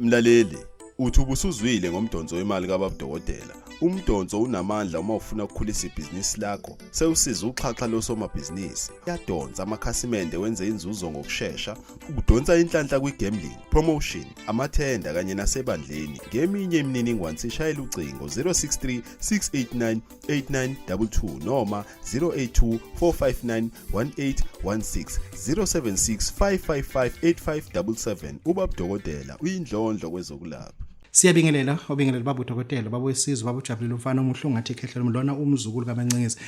Mlaleli, uthi ubusuzwile ngomdonso wemali kababudokotela. Umdonso unamandla uma ufuna ukukhulisa ibhizinisi lakho. Sewusiza uxhaxha losomabhizinisi. Uyadonsa amakhasimende wenze inzuzo ngokushesha, udonsa inhlanhla kwi-gambling, promotion, amathenda kanye nasebandleni. Ngeminye imininingwane sishayela ucingo 063 689 8922 noma 082 459 1816 076 555 8577. Ubabudokotela uyindlondlo kwezokulapha. Siyabingelela, obingelela baba udokotela, baba wesizwe, baba ujabulile umfana omuhle ungathi ikhehla lona umzukulu kaMancingezi.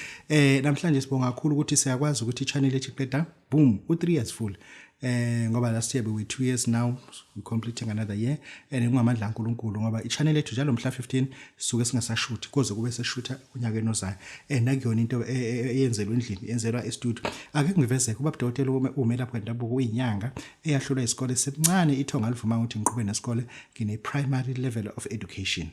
Namhlanje sibonga kakhulu ukuthi siyakwazi ukuthi i-channel ethu iqeda boom, u3 years full. Ngoba last year we were 2 years, now we completing another year, and kungamandla kaNkuluNkulu ngoba i-channel ethu njalo mhla 15 sisuke singasashuthi kuze kube seshutha unyakeni ozayo. Nakuyona into eyenzelwa endlini, yenzelwa e-studio. Ake ngivezeke, ubaba udokotela umelaphi wendabuko, uyinyanga eyahlulwa isikole semncane, ithonga alivuma ukuthi ngiqhube nesikole, ngine primary level of education.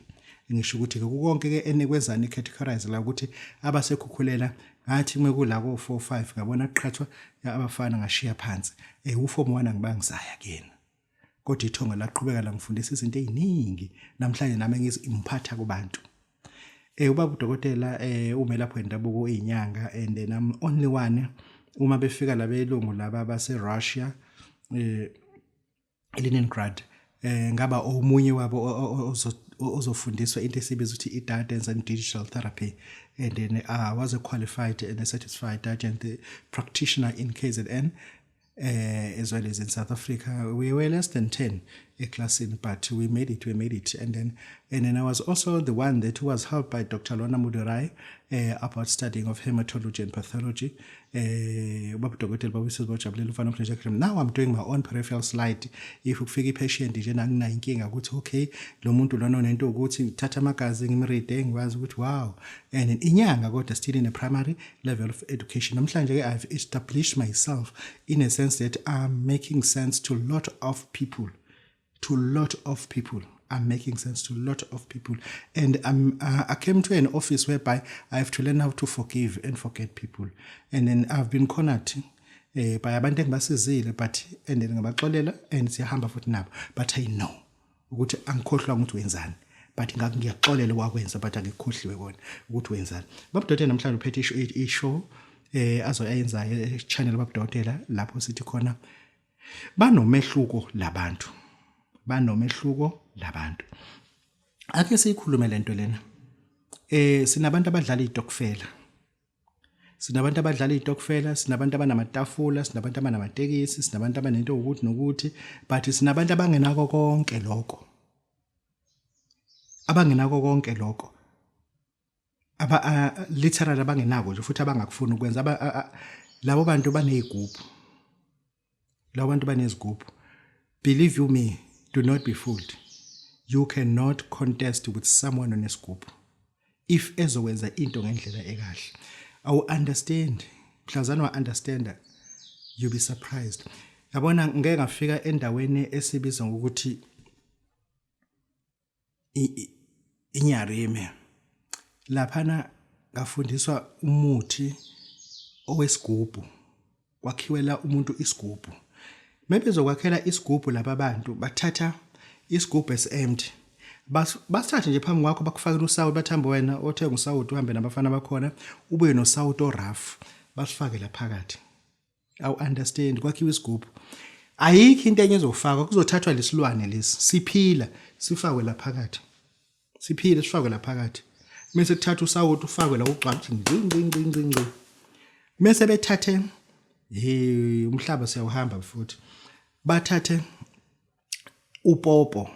Ngisho ukuthi ke kukonke ke enikwenzani categorize la ukuthi abasekhukhulela ngathi uma kula ko 4 5 ngabona kuqhathwa abafana ngashiya phansi. U-form 1 angibangisaya kuyena, kodwa ithonga laqhubeka langifundisa izinto eziningi namhlanje nami ngizimphatha kubantu. Ubaba udokotela umelaphi wendabuko, iyinyanga, and then I'm only one uma befika labelungu laba base Russia, Leningrad, ngaba omunye wabo ozofundiswa into esibiza ukuthi i-dance and digital therapy, and then I was a qualified and a certified agent practitioner in KZN as well as in South Africa. We were less than 10 eklasini, but we made it, we made it. And then I was also the one that was helped by Dr. Lona Mudurai about studying of hematology and pathology. Ubaba udokotela babuyisizwe bajabulela umfana omhle. Now I'm doing my own peripheral slide. If kufika i-patient nje anginayo inkinga ukuthi okay, lo muntu lona unento ukuthi ngithatha amagazi ngimreade, ngikwazi ukuthi wow. And inyanga kodwa still in a primary level of education. Namhlanje ke I've established myself in a sense that I'm making sense to a lot of people, to a lot of people. I'm making sense to a lot of people. And I came to an office whereby I have to learn how to forgive and forget people. And then I've been cornered by abantu engibasizile, but and then ngabaxolela and siyahamba futhi nabo, but I know ukuthi angikhohlwa ukuthi wenzani, but ngiyaxolela wakwenza, but angikhohliwe kona ukuthi wenzani. Babudokotela, namhlanje uphethe ishow azoyenza channel babudokotela lapho sithi khona banomehluko labantu, banomehluko labantu. Ake siyikhulume lento lena. Sinabantu abadlala izitokfela, sinabantu abadlala izitokfela, sinabantu abanamatafula, sinabantu abanamatekisi, sinabantu abanento ukuthi nokuthi, but sinabantu abangenako konke lokho, abangenako konke lokho, aba literally abangenako nje futhi abangakufuni ukwenza. Labo bantu banezigubhu, labo bantu banezigubhu. Believe you me, do not be fooled. You cannot contest with someone onesigubhu if ezokwenza into ngendlela ekahle. Awu understand mhlazana wa understand, you'll be surprised. Yabona, ngeke ngafika endaweni esibiza ngokuthi iNyarime. Laphana ngafundiswa umuthi owesigubhu, kwakhiwela umuntu isigubhu. Mebezokwakhela isigubhu laba bantu bathatha isigubhu esi-empty, basithathe nje phambi kwakho, bakufakele usawoti, bathambe wena othenga usawoti, uhambe nabafana bakhona, ubuye nosawoti o-rough, basifake la phakathi. Awu understand, kwakhiwa isigubhu, ayikho into enye ezofakwa, kuzothathwa lesilwane lesi siphila, sifakwe la phakathi, siphile, sifakwe la phakathi, mase kuthatha usawoti ufakwe la, ugcwala uthi ngci ngci ngci ngci ngci, mase bethathe, hey, umhlaba siyawuhamba futhi, bathathe upopo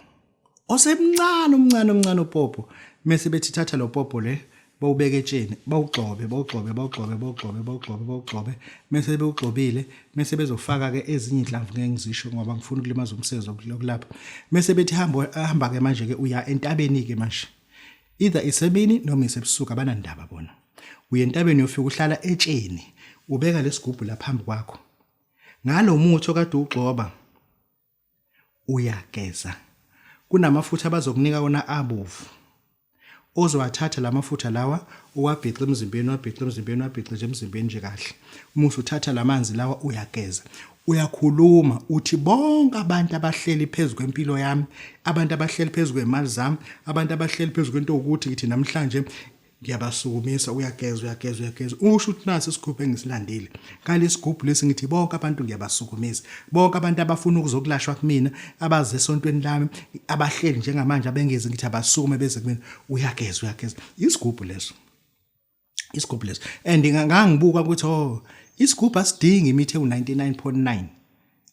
osemncane, omncane, omncane upopo, mase bethi thatha lo popo le, bawubeke etsheni, bawugxobe, bawugxobe, bawugxobe, bawugxobe, bawugxobe, bawugxobe, mase bewugxobile, mase bezofaka ke ezinye inhlamvu, ngeke ngizisho ngoba ngifuna ukulimaza umsezo kulapha, mase bethi hamba, hamba ke manje ke, uya entabeni ke manje, either isemini noma isebusuku, abanandaba bona. Uye entabeni, uyofika uhlala etsheni, ubeka lesigubhu la phambi kwakho ngalomuthi okade ugxoba, uyageza, kunamafutha abazokunika wona abovu. Ozowathatha lamafutha lawa uwabhixe emzimbeni, uwabhixe emzimbeni, uwabhixe nje emzimbeni nje kahle. Uma usuthatha lamanzi lawa uyageza. Uyakhuluma uthi bonke abantu abahleli phezu kwempilo yami, abantu abahleli phezu kwemali zami, abantu abahleli phezu kwento ukuthi ngithi namhlanje ngiyabasukumisa. Uyageza, uyageza, uyageza, usho ukuthi nasi isigubhu engisilandile. Ngalesigubhu lesi ngithi bonke abantu ngiyabasukumisa, bonke abantu abafuna ukuzokulashwa kumina, abaze esontweni lami, abahleli njengamanje abengezi, ngithi abasukume beze kumina. Uyageza, uyageza. Isigubhu leso, isigubhu leso. And ngangibuka ukuthi oh, isigubhu asidingi imithi ewu-99.9.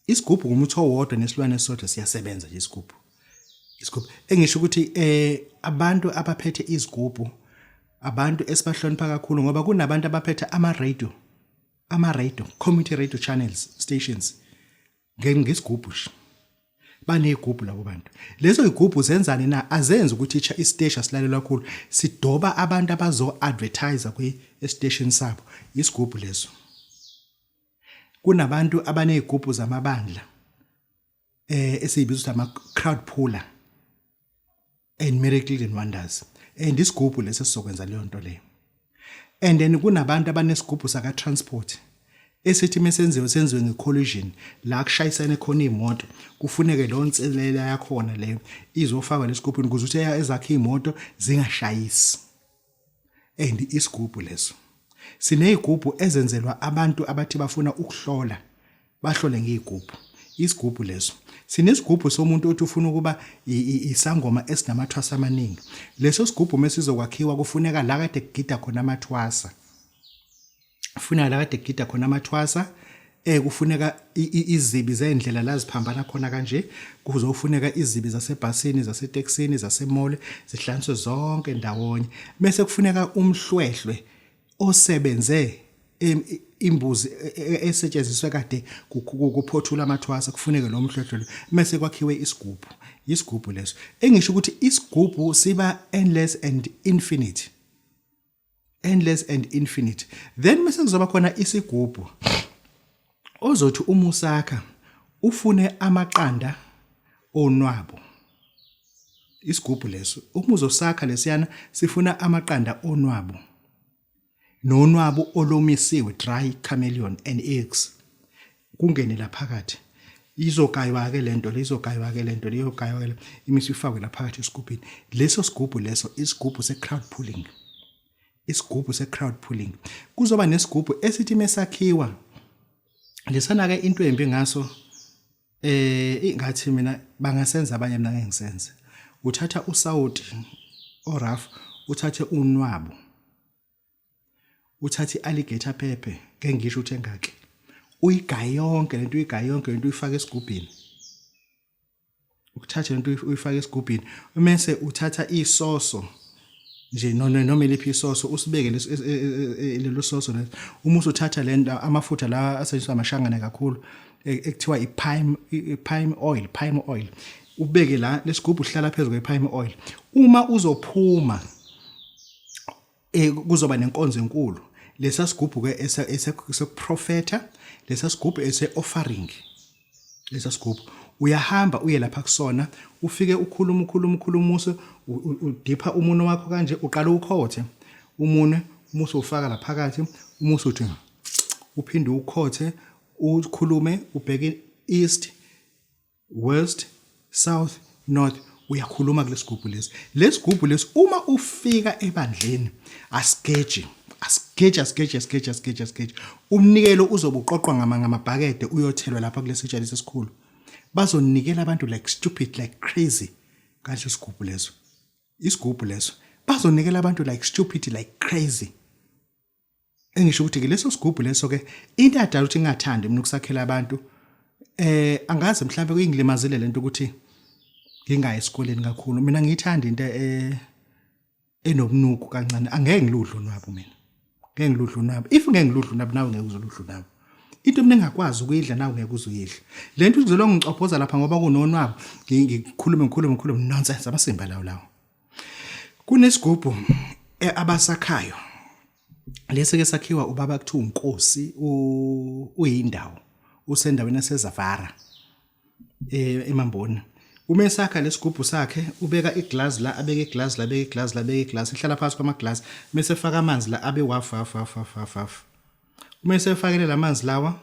Isigubhu ngumuthi owodwa nesilwane esisodwa, siyasebenza nje isigubhu. Isigubhu engisho ukuthi abantu abaphethe izigubhu, abantu esibahlonipha kakhulu, ngoba kunabantu abaphethe ama-radio, community radio channels, stations ngesigubhu nje. Baney'gubhu labo bantu. Lezo y'gubhu zenzani na? Azenzi ukuthi isiteshi asilalelwa kakhulu, sidoba abantu abazo-advertise kwi-station sabo. Isigubhu leso. Kunabantu abaney'gubhu zamabandla esiyibiza ukuthi ama-crowd puller and miracle and wonders, and isigubhu leso sizokwenza leyo nto leyo. And then kunabantu abanesigubhu saka transport esithi mesenziwe senziwe ngecollision, la kushayisene khona imoto, kufuneke lo nselela yakhona leyo izofakwa lesigubhini ukuze ukuthi ezakhe imoto zingashayisi. And isigubhu leso. Sinezigubhu ezenzelwa abantu abathi bafuna ukuhlola, bahlole ngezigubhu. Isigubhu leso. Sinesigubhu somuntu othi ufuna ukuba isangoma esinamathwasa amaningi. Leso sigubhu mesizokwakhiwa kufuneka la kade kugida khona amathwasa, kufuneka la kade kugida khona amathwasa, kufuneka izibi zendlela la ziphambana khona kanje, kuzofuneka izibi zasebhasini, zasetekisini, zasemall, zihlanganiswe zonke ndawonye. Bese kufuneka umhlwehlwe osebenze imbuzi esetshenziswe kade kuphothula amathwasa, kufuneke lo mhlwehlwe lo, mase kwakhiwe isigubhu. Isigubhu leso engisho ukuthi isigubhu siba endless and infinite, endless and infinite. Then mase kuzoba khona isigubhu ozothi uma usakha ufune amaqanda onwabo. Isigubhu leso uma uzosakha lesiyana sifuna amaqanda onwabo nonwabu olomisiwe, dry chameleon and eggs, kungene la phakathi. Izogaywa ke lento le, izogaywa ke lento le, iyogaywa ke imise ifakwe la phakathi esigubhini leso. Sigubhu leso, isigubhu se crowd pulling, isigubhu se crowd pulling. Kuzoba nesigubhu esithi mesakhiwa lesana ke, into embi ngaso ingathi mina bangasenza abanye, mina ngeke ngisenze. Uthatha usawoti orough, uthathe unwabu, uthathe ialligator pepper, ngeke ngisho ukuthi engaki, uyigaye yonke lento, uyigaye yonke lento, uyifake esigubhini. Ukuthatha lento uyifake esigubhini, mase uthatha isoso nje, noma eliphi isoso, usibeke lelo soso leso. Uma usuthatha lento, amafutha la asetshenziswa amashangane kakhulu ekuthiwa i-palm oil, palm oil, ubeke la lesigubhu, uhlala phezulu kwe-palm oil. Uma uzophuma kuzoba nenkonzo enkulu. Lesa sigubhu ke esekuprofeta, lesa sigubhu ese offering. Lesa sigubhu uyahamba uye lapha kusona, ufike ukhuluma, ukhuluma, ukhuluma, use udipha umunwe wakho kanje, uqala ukhothe umunwe, umusu ufaka la phakathi, umusu uthi uphinde ukhothe, ukhulume, ubheke east, west, south, north. Uyakhuluma kulesigubhu lesi. Lesigubhu lesi uma ufika ebandleni asigeji, asigeji, asigeji, asigeji, asigeji, asigeji. Umnikelo uzobe uqoqwa ngamabhakede, uyothelwa lapha kulesi lesi esikhulu. Bazonikela abantu like stupid, like crazy kanje. Isigubhu leso, isigubhu leso, bazonikela abantu like stupid, like crazy. Engisho ukuthi ke leso sigubhu leso ke, into yadala ukuthi ngingathandi mina ukusakhela abantu, angazi mhlawumbe kuyingilimazile lento ukuthi ngingayi esikoleni kakhulu. Mina ngiyithanda into enobunuku kancane. Angeke ngiludle unwabu mina, ngeke ngiludle unwabu. If ngeke ngiludle unwabu, nawe ngeke uzoludla unwabu. Into mina engakwazi ukuyidla, nawe ngeke uzuyidla. Lento uzolwa ngicophoza lapha ngoba kunonwabu, ngikhulume, ngikhulume, ngikhulume nonsense, amasimba lawo lawo. Kunesigubhu abasakhayo lesi ke, sakhiwa ubaba kuthiwa uNkosi uyindawo, usendaweni yaseZavara eMamboni. Uma esakha lesigubhu sakhe, ubeka iglass la, abeke iglass la, abeke iglass la, abeke iglass, ihlala phakathi kwamaglass, mase efaka amanzi la abe half, half, half, half, half, half. Uma esefakele lamanzi lawa,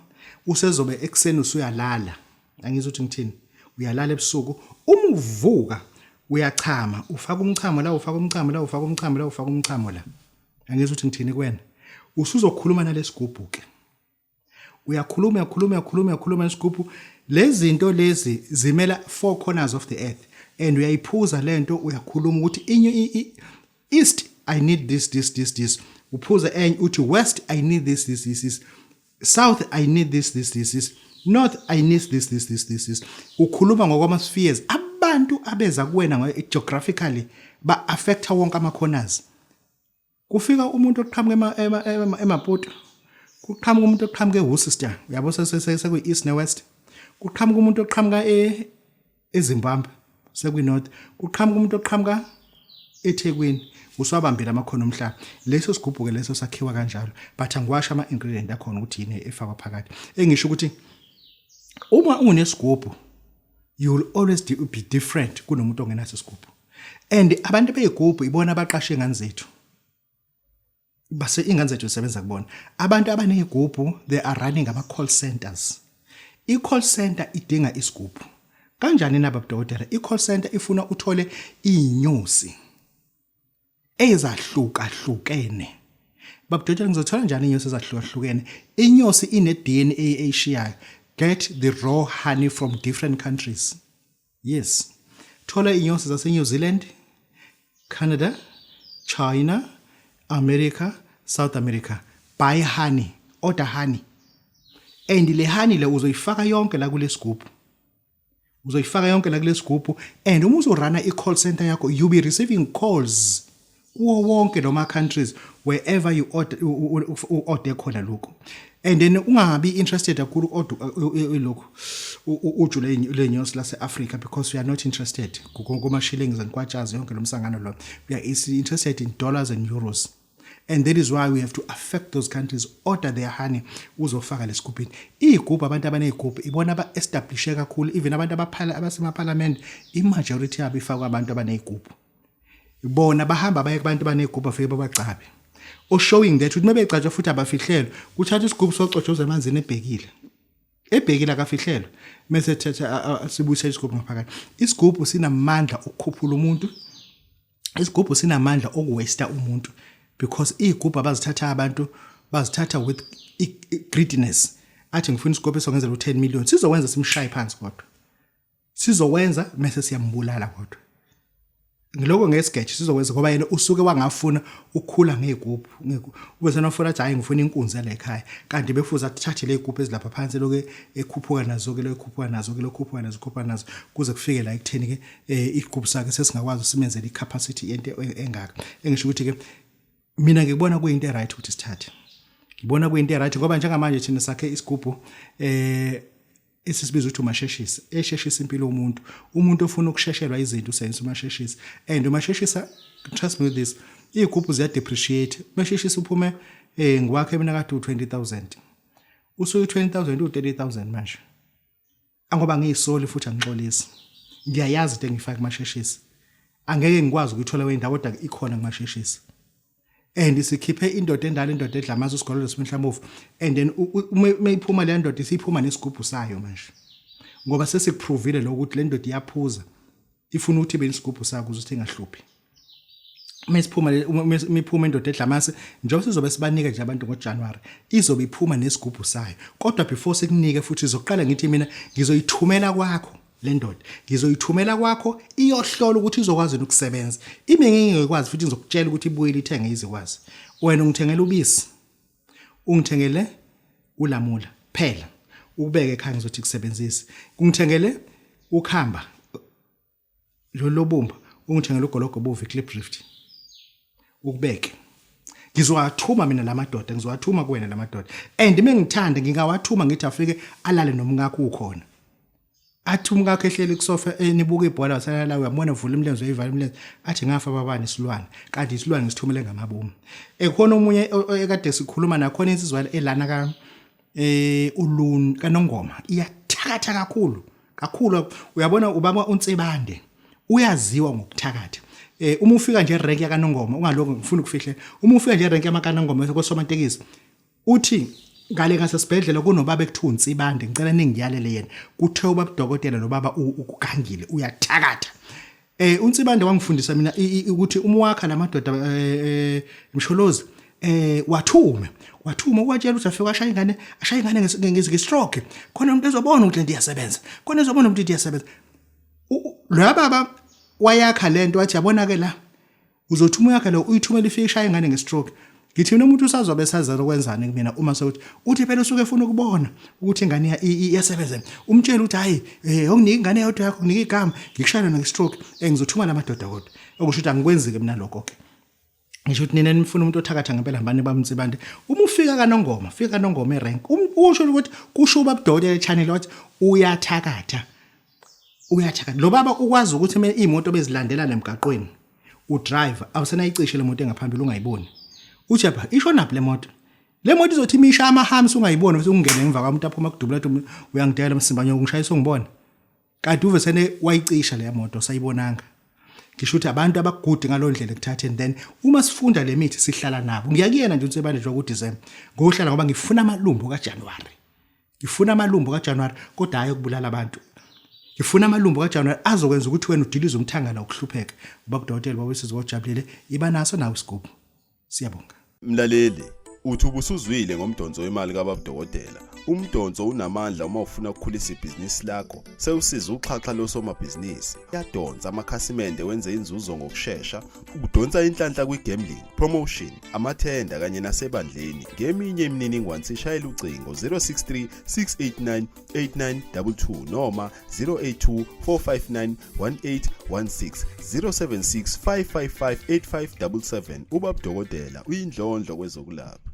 usezobe ekuseni usuyalala. Angizwa ukuthi ngithini. Uyalala ebusuku, uma uvuka uyachama, ufaka umchamo la, ufaka umchamo la, ufaka umchamo la, ufaka umchamo la. Angizwa ukuthi ngithini kuwena. Usuzokhuluma nalesigubhu ke. Uyakhuluma, uyakhuluma, uyakhuluma, uyakhuluma nesigubhu. Lezi zinto lezi zimela four corners of the earth, and uyayiphuza lento, uyakhuluma ukuthi inye east, I need this, this, this, this. Uphuza enye, uthi west, I need this, this, this, this. South, I need this, this, this, this. North, I need this, this, this, this, this. Ukhuluma ngokwama spheres. Abantu abeza kuwena geographically ba affecta wonke ama corners. Kufika umuntu oqhamuka eMaputo, kuqhamuka umuntu oqhamuka eWorcester, uyabo, sekuyi east ne west. Kuqhamuka umuntu oqhamuka eZimbabwe, sekuyi north. Kuqhamuka umuntu oqhamuka eThekwini, uswabambile amakhona omhlaba. Leso sigubhu ke leso sakhiwa kanjalo, but angiwasho ama ingredient akhona ukuthi yini efakwa phakathi. Engisho ukuthi uma unesigubhu, you will always be different kunomuntu ongenaso isigubhu. And abantu beyigubhu ibona abaqashe ingane zethu, base ingane zethu zisebenza kubona. Abantu abanezigubhu, they are running ama call centers. I call center idinga isigubhu kanjani naba dokotela? I call center ifuna uthole inyosi ezahlukahlukene. Babudokotela, ngizothola njani inyosi ezahlukahlukene? Inyosi ine DNA eyishiyayo. Get the raw honey from different countries. Yes, thola inyosi zase New Zealand, Canada, China, America, South America. Buy honey, order honey, and le honey le uzoyifaka yonke la kulesigubhu, uzoyifaka yonke la kulesigubhu. And uma uzoruna i-call center yakho, you be receiving calls kuwo wonke loma countries wherever you order, u-order khona lokho. And then ungabi interested kakhulu order lokho uju lenyosi lase Africa, because we are not interested kuma shillings and kwachazi, yonke lo msangano lo. We are interested in dollars and euros, and that is why we have to affect those countries. Order their honey, uzofaka lesigubhini. Igubhu, abantu abanezigubhu ibona aba establishe kakhulu. Even abantu abaphala abasemaphalamende, i-majority yabo ifakwa abantu abanezigubhu. Bona bahamba baye kubantu abanezigubhu, bafike babagcabe, o showing that ukuthi mebegcatshwa futhi abafihlelwe. Kuthatha isigubhu socotshoza emanzini, ebhekile, ebhekile, akafihlelwe, mase thetha sibuyise isigubhu ngaphakathi. Isigubhu sinamandla okukhuphula umuntu, isigubhu sinamandla okuwaste umuntu, because izigubhu abazithatha abantu bazithatha with greediness. Athi ngifuna isigubhu esongenzela u10 million, sizokwenza simshaye phansi, kodwa sizowenza mase siyambulala. Kodwa ngiloko ngesigeje sizokwenza, ngoba yena usuke wangafuna ukukhula ngezigubhu. Ube senofuna athi, "Hayi, ngifuna inkunzi yala ekhaya," kanti befuza athathe le zigubhu ezilapha phansi, lokho ekhuphuka nazo ke, lokhuphuka nazo ke, lokhuphuka nazo, khuphuka nazo, kuze kufike la ekutheni ke igubhu sakhe sesingakwazi usimenzele icapacity yento engaka. Engisho ukuthi ke mina ngikubona kuyinto right ukuthi sithathe, ngibona kuyinto right, ngoba njengamanje thina sakhe isigubhu esisibiza ukuthi umasheshisa, esheshisa impilo yomuntu. Umuntu ofuna ukusheshelwa izinto usebenzisa umasheshisa, and umasheshisa, trust me with this, izigubhu ziya depreciate. Umasheshisa uphume ngiwakhe mina kade u20000, usuke u20000 u30000 manje. Angoba ngiyisoli futhi angixolisi, ngiyayazi into engifaka kumasheshisa, angeke ngikwazi ukuyithola kwendawo, kodwa ikhona kumasheshisa. And sikhiphe indoda endala, indoda edla amasi, usigololo simhlamufu. And then uma iphuma le ndoda, isiphuma nesigubhu sayo manje, ngoba sesikuprovile lokho ukuthi le ndoda iyaphuza, ifuna ukuthi ibe nesigubhu sayo ukuze ukuthi ingahluphi. Mesiphuma uma iphuma indoda edla amasi, njengoba sizobe sibanika nje abantu ngoJanuary, izobe iphuma nesigubhu sayo. Kodwa before sikunike futhi, izoqala ngithi mina ngizoyithumela kwakho le ndoda, ngizoyithumela kwakho iyohlola ukuthi izokwazi ukusebenza. Ime ngingekwazi futhi, ngizokutshela ukuthi ibuyele ithenge izikwazi. Wena ungithengela ubisi, ungithengele ulamula phela, ukubeke ekhaya, ngizothi kusebenzise. Ungithengele ukhamba lo lobumba, ungithengele ugologo bovu, Klipdrift, ukubeke. Ngizowathuma mina lamadoda, ngizowathuma kuwena lamadoda, and mengithanda ngingawathuma ngithi afike alale nomkakho ukhona. Athi umkakho ehleli kusofa, enibuka ibhola, wasalala, uyabona, uvula imilenze, uyivala imilenze, athi, "Ngafa babani, isilwane." Kanti isilwane ngisithumele ngamabomu. Ekhona omunye ekade sikhuluma nakhona, insizwa elana ka ulun kaNongoma, iyathakatha kakhulu. Kakhulu uyabona ubaba uNsibande uyaziwa ngokuthakatha. Eh uma ufika nje rank yakaNongoma ungaloko ngifuna ukufihlela. Uma ufika nje rank yamaKaNongoma kosomatekisi uthi ngale ngasesibhedlela kunobaba ekuthiwa uNsibande ngicela ningiyalele yena. Kuthe ubaba udokotela lo baba ukugangile uyathakatha. Eh uNsibande wangifundisa mina ukuthi uma wakha lamadoda eh, eh Msholozi eh wathume wathume uwatshela ukuthi afike ashaya ingane ashaya ingane nge stroke khona umuntu ezobona ukuthi lento iyasebenza khona ezobona ukuthi iyasebenza lo baba wayakha lento wathi yabona ke la uzothi uma uyakha lo uyithumela ifike ishaya ingane nge-stroke ngithi mina umuntu usazobe esazela ukwenzani kumina uma sekuthi uthi phela usuke efuna ukubona ukuthi ingane iyasebenza umtshela ukuthi hayi eh onginika ingane yodwa yakho nginika igama ngikushayela nge-stroke eh ngizothuma lamadoda kodwa okusho ukuthi angikwenzi ke mina lokho ke ngisho ukuthi nina nifuna umuntu othakatha ngempela hambani bamnsibande uma ufika kaNongoma fika kaNongoma erank um, usho ukuthi kusho ubabudokotela echannel wathi uyathakatha uyathakatha lo baba ukwazi ukuthi imoto bezilandela nemgaqweni udriver awusenayicishe le moto engaphambili ungayiboni uthi apha ishonaphi le moto le moto izothi imisha amahamsi ungayiboni bese ungene emva kwamuntu aphuma kudubula athi uyangidela msimbanye ungishayisa ungibona kanti uve sene wayicisha leya moto sayibonanga ngisho ukuthi abantu abagude ngalondlela ekuthatheni then uma sifunda le mithi sihlala nabo ngiyakuyena nje uNsebande nje kuDecember ngohlala ngoba ngifuna amalumbo kaJanuary ngifuna amalumbo kaJanuary kodwa hayi ukubulala abantu ngifuna amalumbo kaJanuary azokwenza ukuthi wena udilize umthangala ukuhlupheka ubaba udokotela baba wajabulile iba naso nawe isigubhu siyabonga Mlaleli, uthi ubusuzwile ngomdonso wemali kababa dokotela. Umdonso unamandla uma ufuna ukukhulisa ibhizinisi lakho, sewusiza uxhaxha losomabhizinisi. Uyadonsa amakhasimende wenze inzuzo ngokushesha, udonsa inhlanhla kwi-gambling, promotion, amathenda kanye nasebandleni. Ngeminye imininingwane sishayela ucingo 063 689 8922 noma 082 459 1816 076 555 8577 ubaba dokotela uyindlondlo kwezokulapha.